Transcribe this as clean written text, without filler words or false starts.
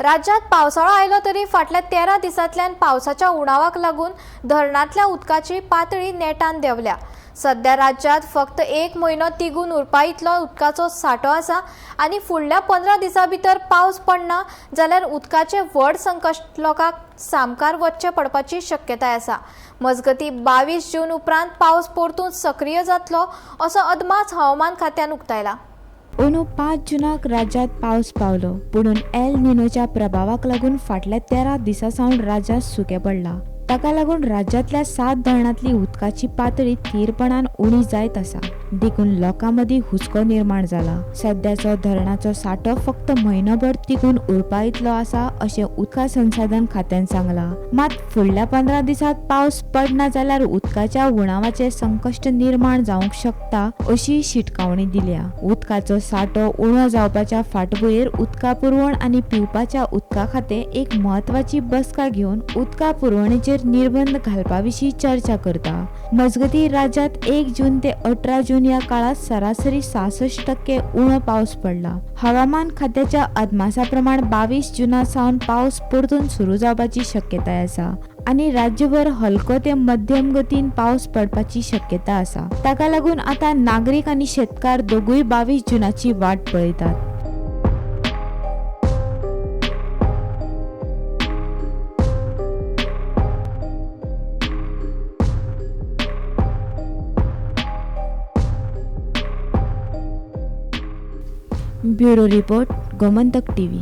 राज्यांत पावसाळो आयलो तरी फाटल्या 13 दिसांतल्यान पावसाच्या उणावाक लागून धरणांतल्या उदकाची पातळी नेटान देंवल्या. सध्या राज्यांत फक्त एक म्हयनो तिगून उरपा इतलो उदकाचो सांठो आसा आनी फुडल्या 15 दिसां भितर पावस पडना जाल्यार उदकाचें व्हड संकश्ट लोकांक सामकार वचचें पडपाची शक्यताय आसा. मजगतीं 22 जून उपरांत पावस परतून सक्रीय जातलो असो अदमास हवामान खात्यान उक्तायला. अंदू 5 जुनाक राज्यांत पावस पावलो, पुणून एल निनोच्या प्रभावाक लागून फाटल्या 13 दिसां सावन राज्यांत सुकें पडलां. ताका लागून राज्यांतल्या 7 धरणांतली उदकाची पातळी थीरपणान उणी जायत आसा. देखून लोकां मदीं हुस्को निर्माण जाला. सद्याचो धरणाचो सांठो फक्त म्हयनोभर तिगून उरपा इतलो आसा अशें उदका संसाधन खात्यान सांगलां. मात फुडल्या 15 दिसांत पावस पडना जाल्यार उदकाच्या उणावाचें संकश्ट निर्माण जावंक शकता अशी शिटकावणी दिल्या. उदकाचो सांठो उणो जावपाच्या फाटभुंयेर उदका पुरवण आनी पिवपाच्या उदका खातें एक म्हत्वाची बसका घेवन उदका पुरवणेचेर निर्बंध घालपा विशीं चर्चा करता. मजगतीं राज्यांत 1 जून ते 18 जून ह्या काळांत सरासरी 66% उणो पावस पडला. हवामान खात्याच्या अदमासा प्रमाण 22 जुना सावन पावस परतून सुरू जावपाची शक्यताय आसा आनी राज्यभर हलको ते मध्यम गतीन पावस पडपाची शक्यता आसा. ताका लागून आतां नागरीक आनी शेतकार दोगूय 22 जुनाची वाट पळयतात. Bureau report, Gomantak TV.